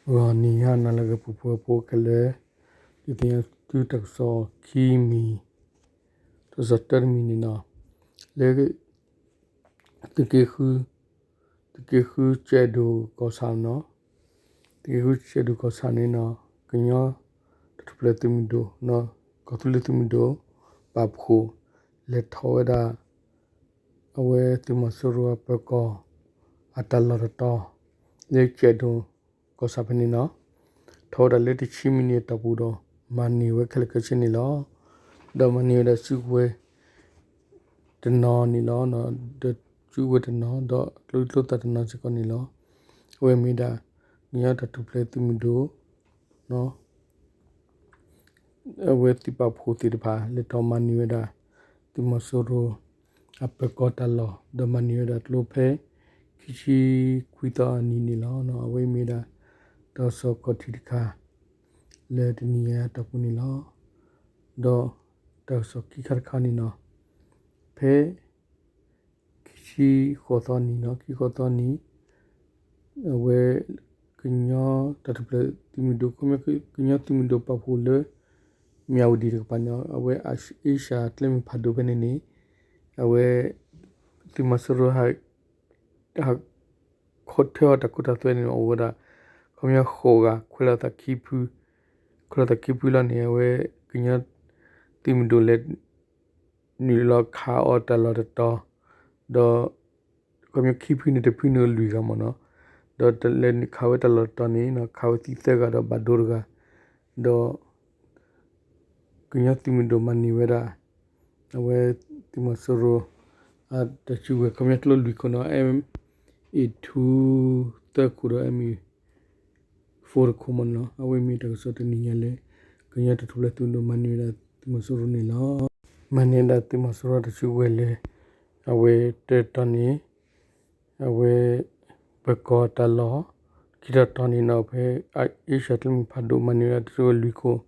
ဂီၤနံၤဟါနၤလၢအဂ့ၤ ပှၤဖှီၣ်ဖိခဲလၢာ်, ဒုးသ့ၣ်ညါသုတၢ်ကစီၣ်ခံမံၤ, တၢ်ကစီၣ်တၢတမံၤန့ၣ်နီၤ, လၢ သုးက့ဃု, သုးက့ဃုကၠဲးဒိၣ်ကီၢ်ဆၣ်နီၤ, သုးက့ဃုကၠဲးဒိၣ်ကီၢ်ဆၣ်န့ၣ်နီၤ, ကညီတၢ်ထူၣ်ဖျဲးသုးမုၢ်ဒိၣ်နီၤ, ကီၢ်သူလ့ၤသုးမုၢ်ဒိၣ် ပာ်ဖှိၣ် လဲၤထီၣ်ဝဲဒၣ် အဝဲသုးမီၤစိရိၤအပၢၤကီၢ် အတၢ်လီၢ်တတီၤ လၢကၠဲးဒိၣ်ကီၢ်ဆၣ်ဖဲန့ၣ်နီၤ, ထီၣ်ဝဲဒၣ်လၢတဆံမံးနံးအတီၢ်ပူၤဒီး မၤန့ၢ်ဝဲခဲလၢာ်ခဲဆ့န့ၣ်လီၤ. ဒီးမၤန့ၢ်ဝဲဒၣ်စုကဝဲၤတနီၤန့ၣ်လီၤ. ဒီးစုကဝဲၤတနီၤ ဒီးကျိချံကျိသၣ်တနီၤစ့ၢ်ကီးန့ၣ်လီၤ. အဝဲမ့ၢ်ဒၣ် ကညီတၢ်ထူၣ်ဖျဲးသုးမုၢ်ဒိၣ် အဝဲသုးပာ်ဖှိၣ်သ့ၣ်တဖၣ် လဲၤထီၣ်မၤန့ၢ်ဝဲဒၣ် သုးမီၤစိရိၤ အပၢၤကီၢ်တၢ်လီၢ် ဒီးမၤန့ၢ်ဝဲဒၣ်ကျိဖဲ ခံဆံခွံသီအနံၤန့ၣ်လီၤ. အဝဲမ့ၢ်ဒၣ် တၢ်ကစီၣ်ခီၣ်ထံးတခါ လၢတနံၤညါအတီၢ်ပူၤန့ၣ်လီၤ. ဒီးတၢ်ကစီၣ်ခံခါတခါန့ၣ်နီၤ, ဖဲ ခံဆံဃိးသီနံၤနီၤ, ခံဆံဃိးသီနံၤ အဝဲ ကညီတၢ်ထူၣ်ဖျဲးသုးမုၢ်ဒိၣ် ကညီသုးမုၢ်ဒိၣ်ပာ်ဖှိၣ်လၢ မၠၣ်ဝတံၣ်တကပၤန့ၣ် အဝဲအ့ရှၢၣ်ကျဲမုၢ်ဖးဒိၣ်ဖဲန့ၣ်န့ၣ် အဝဲ သုးမီၤစိရိၤ ဟး ခီထၢအီၤတၢ်ခိတၢ်သွဲန့ၣ် အိၣ်ဝဲဒၣ် ခီပညီဃိးဂၤ ခွဲးလိာ်သးခံဖု, ခွဲးလိာ်သးခံဖုလီၤန့ၣ် အဝဲ ကညီသုးမုၢ်ဒိၣ်လဲၤ နုာ်လီၤခးအီၤတၢ်လီၢ်တတီၤ, ဒီး ခီပညီခံဖုန့ၣ် တဖုန့ၣ်လွံၢ်ဂၤမ့ၢ်နီၤ, ဒီးလဲၤနုာ်ခးဝဲတၢ်လီၢ်တတီၤန့ၣ် ခးဝဲသံသၢဂၤဒီးဘၣ်ဒိတဂၤ, ဒီး ကညီသုးမုၢ်ဒိၣ်မၤန့ၢ်ဝဲဒၣ် အဝဲ သုးမီၤစိရိၤ အတၢ်စုကဝဲၤ ခီပညီကျိလွံၢ်ခိၣ်နီၤ, အ့ၣ်ထူ သၢခိၣ်ဒီး အမံၣ် ဖိတခိၣ်မ့ၢ်နီၤ. အဝဲမ့ၢ်တၢ်ကစီၣ်တနံၤညါလၢ ကညီတၢ်ထူၣ်ဖျဲးသုးမုၢ်ဒိၣ်မၤန့ၢ်ဝဲဒၣ်သုးမီၤစိရိၤန့ၣ်လီၤ. မၤန့ၢ်ဝဲဒၣ်သုးမီၤစိရိၤတၢ်စုကဝဲၤလၢ အဝဲတတီၤန့ၣ် အဝဲ ပၢၤကီၢ်တၢ်လီၢ် ခံတီၤတီၤန့ၣ်နီၤ ဖဲအ့ရှၢၣ်ကျဲမုၢ်ဖးဒိၣ် မၤန့ၢ်ဝဲဒၣ်တၢ်စုကဝဲၤလွံၢ်ခိၣ်,